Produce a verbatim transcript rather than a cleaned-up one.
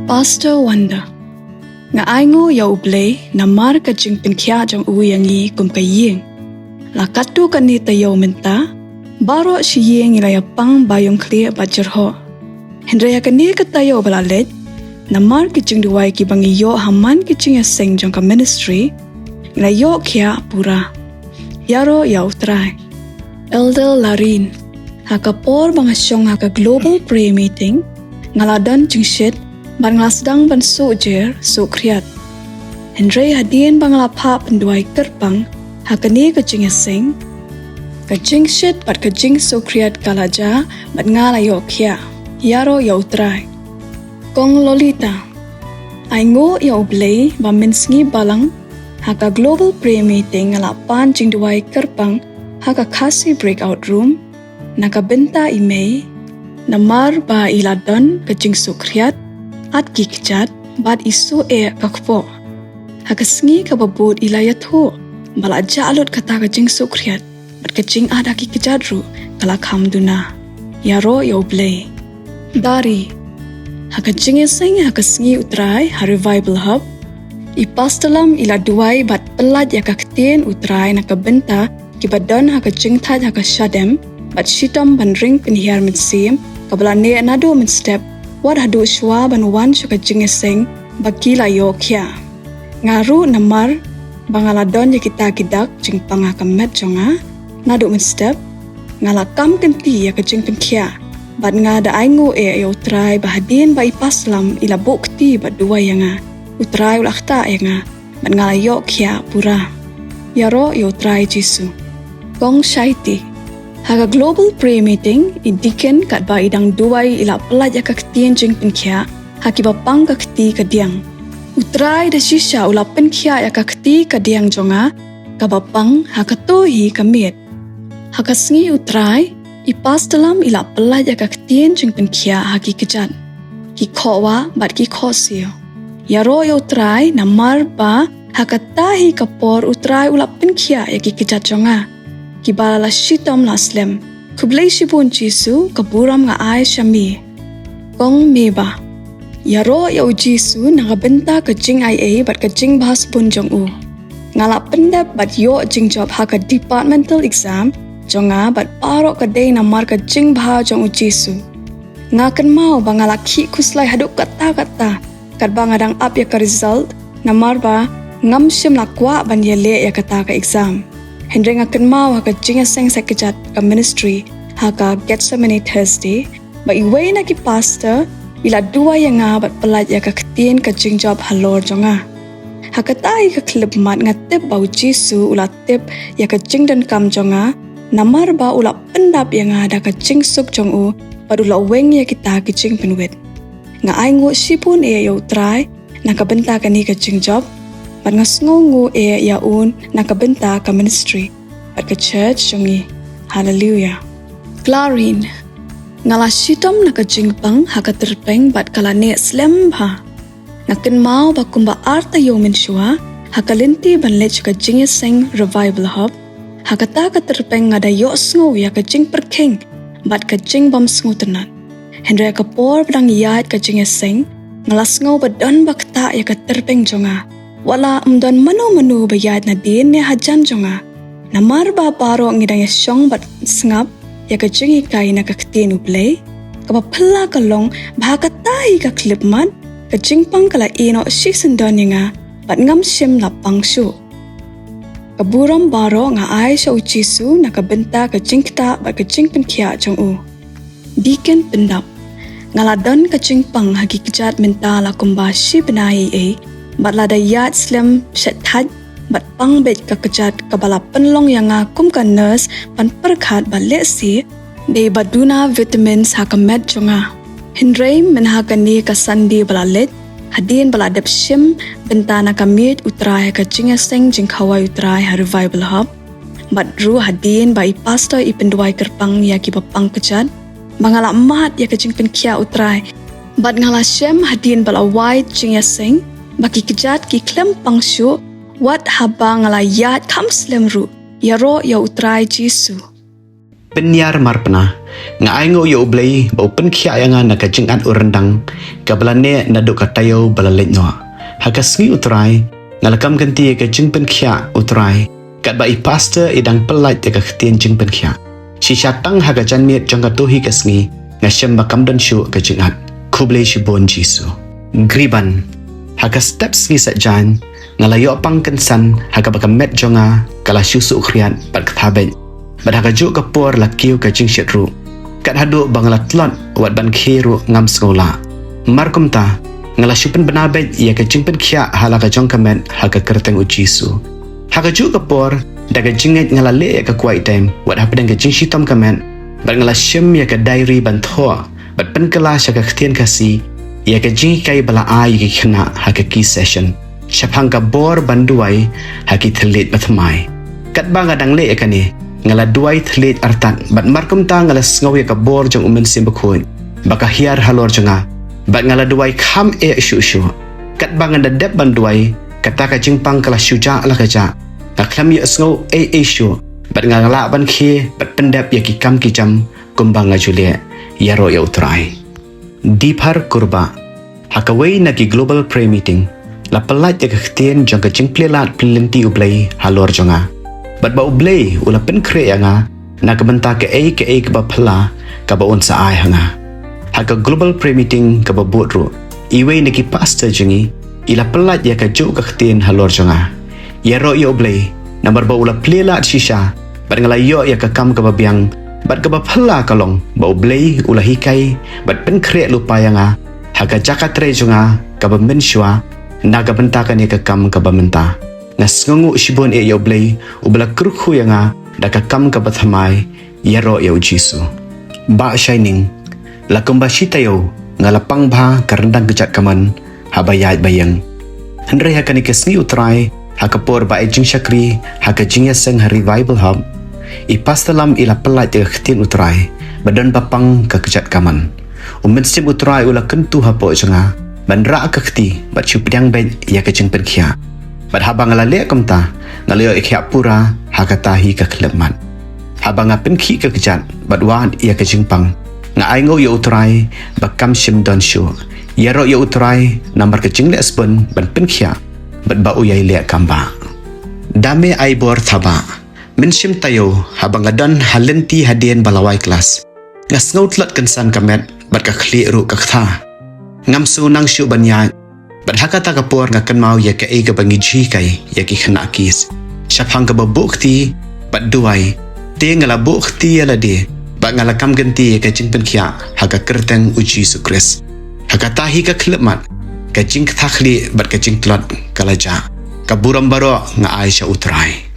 Pastor Wonder. Nga ainguh ïa U Blei namar ka jingpynkhiah jong u ïa ngi kum ka ïing. La katto katne taïew mynta, baroh shi ïing ngi la ïa pang ba ïong khlieh bad jyrhoh. Hynrei ha kane ka taïew ba la leit, namar ki jingduwai kiba ngi ïoh ha man ki jingïaseng jong ka ministry, ngi la ïoh khiah pura. Ïaroh ïa U Trai. Elder Larin. Ha ka por ba nga shong ha ka Global Prayer Meeting, nga la don jingshit, bad nga la sdang ban suh jer, suh khriat. Hynrei hadien ba nga la phah pynduwai kyrpang, ha kane ka jingïaseng, ka jingshit bad ka jingsuh khriat ka la jia, bad nga la ïoh khiah. Ïaroh ïa U Trai. Kong Lolita. Ainguh ïa U Blei ba mynsngi balang, ha ka Global Prayer Meeting nga la pan jingduwai kyrpang, ha ka Khasi Breakout Room, na ka bynta i mei, namar ba i la don ka jingsuh khriat, at ki kjat, bad i suh eh ka kpoh. Ha ka sngi kaba bud i la ïathuh, ba la jah lut kata ka jingsuh khriat, bad ka jingat ha ki kjat ruh, ka la kham duna. Ïaroh ïa U Blei. Dari. Ha ka jingïaseng ha ka sngi U Trai, ha Revival Hub, i Pastor Lam i la duwai bad pyllait ïa ka ktien U Trai na ka bynta, kiba don ha ka jingthait ha ka shadem, bad shitom ban ring pynhiar mynsiem, kaba la neh naduh mynstep, wat haduh shuwa ban wan sha ka jingïaseng, ba ki la ïoh khiah. Nga ruh namar, ba nga la don ïa kita ki dak jingpang ha ka met jong nga, naduh mynstep, nga la kam kynti ïa ka jingpynkhiah, bad nga da ainguh eh ïa U Trai ba hadien ba i Pastor Lam i la buh kti bad duwai ïa nga, U Trai u la ktah ïa nga, bad nga la ïoh khiah pura. Ïaroh ïa U Trai Jisu. Kong Shaiti. Ha ka Global Prayer Meeting, i deacon katba i dang duwai i la pyllait ïa ka ktien jingpynkhiah, ha kiba pang ka kti ka diang. U Trai da shisha u la pynkhiah ïa ka kti ka diang jong nga, kaba pang ha kato hi ka miet. Ha ka sngi U Trai, i Pastor Lam i la pyllait ïa ka ktien jingpynkhiah ha ki kjat, ki khohwah bad ki khohsiew. Ïaroh ïa U Trai namar ba, ha kata hi ka por U Trai u la pynkhiah ïa ki kjat jong nga, kiba la shitom la slem. Khublei shibun Jisu, ka burom nga ai sha me. Kong Meba. Ïaroh ïa U Jisu na ka bynta ka jingaiei bad ka jingbha sbun jong u. Nga la pyndep bad ïoh jingjop ha ka departmental exam jong nga, bad baroh ka dei namar ka jingbha jong U Jisu. Nga kynmaw ba nga la khih khuslai haduh katta katta, katba nga dang ap ïa ka result, namar ba ngam shym la kwah ban ïaleh ïa kata ka exam. Hynrei nga kynmaw ha ka jingïaseng sa kjat ka ministry, ha ka Gethsemane Thursday, ba iwei na ki pastor i la duwai ïa nga bad pyllait ïa ka ktien ka jingjop halor jong nga. Ha kata hi ka khyllipmat nga tip ba U Jisu u la tip ïa ka jingdonkam jong nga, namar ba u la pyndap ïa nga da ka jingsuk jong u, bad u la weng ïa kita ki jingpynwit. Nga ainguh shibun eh ïa U Trai na ka bynta kane ka jingjop, bad nga sngewnguh eh ïa u na ka bynta ka ministry bad ka church jong ngi. Hallelujah. Clarin. Nga la shitom na ka jingpang ha ka tyrpeng bad ka la neh slem bha. Nga kynmaw ba kumba ar taïew mynshuwa, ha ka lynti ban leit sha ka jingïaseng Revival Hub, ha kata ka tyrpeng nga da ïohsngew ïa ka jingpyrkhing bad ka jingbym sngewtynnat. Hynrei ha ka por ba dang ïaid ka jingïaseng, nga la sngew ba don ba ktah ïa ka tyrpeng jong nga. Wat la ym don mano mano ba ïaid nadien ne hajan jong nga. Namar ba baroh ngi dang ïashong bad sngap ïa ka jinghikai na ka ktien U Blei, kaba phylla ka long ba ha kata hi ka khyllipmat, ka jingpang ka la ïehnoh shisyndon ïa nga, bad ngam shym la pang shuh. Ka burom baroh nga ai sha U Jisu na ka bynta ka jingktah bad ka jingpynkhiah jong u. Deacon Pyndap. Nga la don ka jingpang ha ki kjat mynta la kumba shi bnai ei ei, bad la da ïaid slem shet thait, bad pang beit ka kjat kaba la pynlong ïa nga kum ka nurse ban pyrkhat ba lehse dei ba duna vitamins ha ka met jong nga. Hynrei mynha kane ka Sunday ba la leit, hadien ba la dep shim bynta na ka miej U Trai ha ka jingïaseng jingkhawai U Trai ha Revival Hub, bad ruh hadien ba i pastor i pynduwai kyrpang ïa kiba pang kjat, ba nga la mad ïa ka jingpynkhiah U Trai. Bad nga la shem hadien ba la wai jingïaseng, ba ki kjat ki khlem pang shuh, wat haba nga la ïaid kham slem ruh, ïaroh ïa U Trai Jisu. Pynïar marpna, nga ainguh ïa U Blei ba u pynkhiah ïa nga na ka jingat u ryndang kaba la neh naduh ka taïew ba la leit noh. Ha ka sngi U Trai, nga la kam kynti ïa ka jingpynkhiah U Trai katba i pastor i dang pyllait ïa ka ktien jingpynkhiah. Shisha tang ha ka janmiet jong kato hi ka sngi nga shem ba kam don shuh ka jingat. Khublei shibun Jisu. Griban, ha ka step sngi Saitjaiñ, nga la ïoh pang kynsan ha kaba ka met jong nga ka la shu suh khriat bad ktha beit. Bad ha kajuh ka por la kiew ka jingshit ruh. Kat haduh ba nga la tlot wat ban khie ruh ngam sngew lah. Mar kumta, nga la shu pynbna beit ïa ka jingpynkhiah ha la ka jong ka met ha ka kyrteng U Jisu. Ha kajuh ka por, da ka jingngeit nga la leh ïa ka quiet time wat hapdeng ka jingshitom ka met. Bad nga la shim ïa ka diary ban thoh bad pynkylla sha ka ktien Khasi ïa ka jinghikai ba la ai ïa ki khynnah ha ka KISS session shaphang ka bor ban duwai ha ki thylliej ba thymmai. Katba nga dang leh ïa kane, nga la duwai thylliej artat bad mar kumta nga la sngew ïa ka bor jong U Mynsiem Bakhuid ba ka hiar halor jong nga. Bad nga la duwai kham eh shuh shuh. Katba nga da dep ban duwai, kata ka jingpang ka la shu jah la ka jah. Nga khlem ïohsngew ei ei shuh bad nga lah ban khie bad pyndep ïa ki kam ki jam kumba nga ju leh. Ïaroh ïa U Trai. Diphar Kurbah, ha kawei na ki Global Prayer Meeting, la pyllait ïa ka ktien jong ka jingplie lad plie lynti U Blei halor jong nga. Bad ba U Blei u la pynkhreh ïa nga na ka bynta kaei kaei kaba phylla kaba un sa ai ha nga. Ha ka Global Prayer Meeting kaba bud ruh, iwei na ki pastor jong ngi i la pyllait ïa kajuh ka ktien halor jong nga. Ïaroh ïa U Blei, namar ba u la plie lad shisha bad nga la ïoh ïa ka kam kaba biang bad kaba phylla ka long ba U Blei u la hikai bad pynkhreh lypa ïa nga ha ka jaka trei jong nga kaba mynshuwa na ka bynta kane ka kam kaba mynta. Nga sngewnguh shibun eh ïa U Blei uba la kyrkhu ïa nga da ka kam kaba thymmai. Ïaroh ïa U Jisu. Bah Shining, la kumba shi taïew nga la pang bha ka ryndang kjat kamon haba ïaid ba ïeng. Hynrei ha kane ka sngi U Trai, ha ka por ba ai jingshakri ha ka jingïaseng ha Revival Hub, i Pastor Lam i la pyllait ïa ka ktien U Trai ba don ba pang ka kjat kamon. U Mynsiem U Trai u la kyntu hapoh jong nga ban rah ka kti bad shu pdiang beit ïa ka jingpynkhiah. Bad haba nga la leh kumta, nga la ïoh ïa ka khiah pura ha kata hi ka khyllipmat. Haba nga pynkhih ka kjat bad wad ïa ka jingpang, nga ainguh ïa U Trai ba kam shym don shuh. Ïaroh ïa U Trai namar ka jingleh sbun ban pynkhiah bad ba u ïai leh kam bah. Dame Aibor Thabah, mynsiem taïew haba nga don ha lynti hadien ba la wai klas, nga sngew tlot kynsan ka met bad ka khlieh ruh ka ktha. Ngam sngewsih shuh ban ïaid. Bad ha kata ka por nga kynmaw ïa kaei kaba ngi ju hikai ïa ki khynnah KISS shaphang kaba buh kti bad duwai. Te nga la buh kti ïa lade bad nga la kam kynti ïa ka jingpynkhiah ha ka kyrteng U Jisu Khrist. Ha kata hi ka khyllipmat, ka jingktha khlieh bad ka jingtlot ka la jah. Ka burom baroh nga ai sha U Trai.